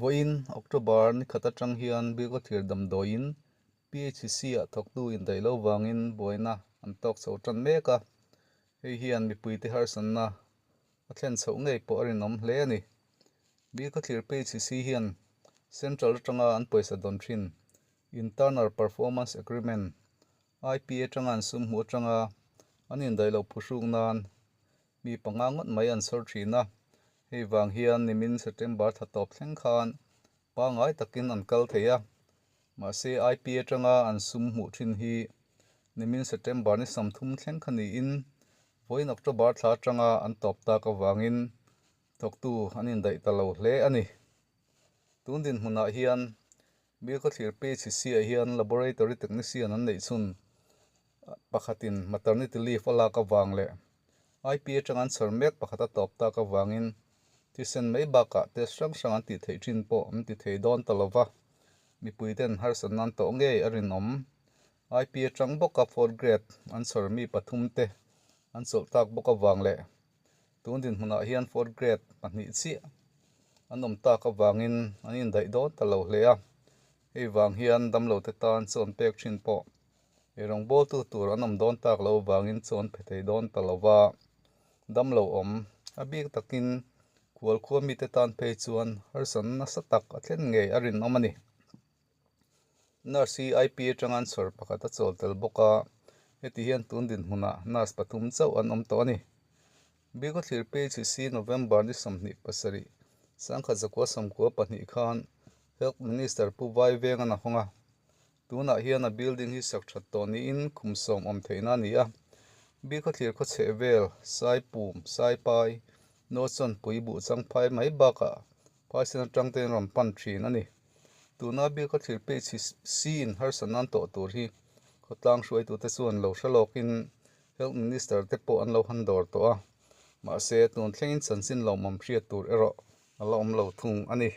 Vawiin October ni khat atang hian Bilkhawthlir damdawiin PHC-ah thawktu indaih lo vangin buaina an tawk chho tan mek a, hei hian mipuite harsatna a thlen chhoh ngei pawh a rinawm hle a ni. Bilkhawthlir PHC hian Central atanga an pawisa dawn thin Internal Performance Agreement, IP, atanga an sum hmuh atanga an indaih loh phuhruk nan Mi panga ngawt mai an chhawr thin a, hei vang hian nimin September thla tawp thleng khan pangngai takin an kal thei a, mahse IP atanga an sum hmuh thin hi nimin September ni 30 thleng kha niin vawiin October thla atanga an tawp tak avangin thawktu an indaih ta lo hle a ni. Tun dinhmunah hian Bilkhawthlir PHC-ah hian Laboratory Technician an neih chhun pakhatin maternity leave a lak avang leh IP atanga an chhawr mek pakhat a tawp tak avangin thisen mai bakah test hrang hrang an tih theih thin pawh an ti thei dawn ta lova, mipuiten harsatna an tawh ngei a rinawm. IP atang bawka fourth grade an chhawr mi pathum te an chawlh tak bawk avang leh Tun dinhmunah hian fourth grade pahnih chiah an awm tak avangin an indaih dawn ta lo hle a, hei vang hian damlo te tan chawn pek thin pawh ei rawngbawltu tur an awm dawn tak lo avangin chawn phe thei dawn ta lo va, damlo awm a bik takin khualkhua mite tan phei chuan harsatna nasa tak a thlen ngei a rinawm a ni. Nurse hi IP atanga an chhawr pakhat a chawl tel bawk a, heti hian tun dinhmunah nurse pathum chauh an awm tawh a ni. Bilkhawthlir PHC November ni 27, 1992 khan Health Minister Pu Vai Vengan a hawng a, tunah hian a building hi sak that tawh niin kum sawm awm theihna a ni a. Bilkhawthlir khawchheh vel, Saipum, Saipai, Nawchawnpui buhchangphai mai bakah phaisen atang te in rawn pan thin a ni. Tuna bik a thlir page hi siin harsatna an tawh tur hi khawtlang hruaitute chuan lo hre lawkin Health Minister te pawh an lo han dawr tawh a, mahse tun thlengin chanchin lawmawm hriat tur erawh a la awm lo thung a ni.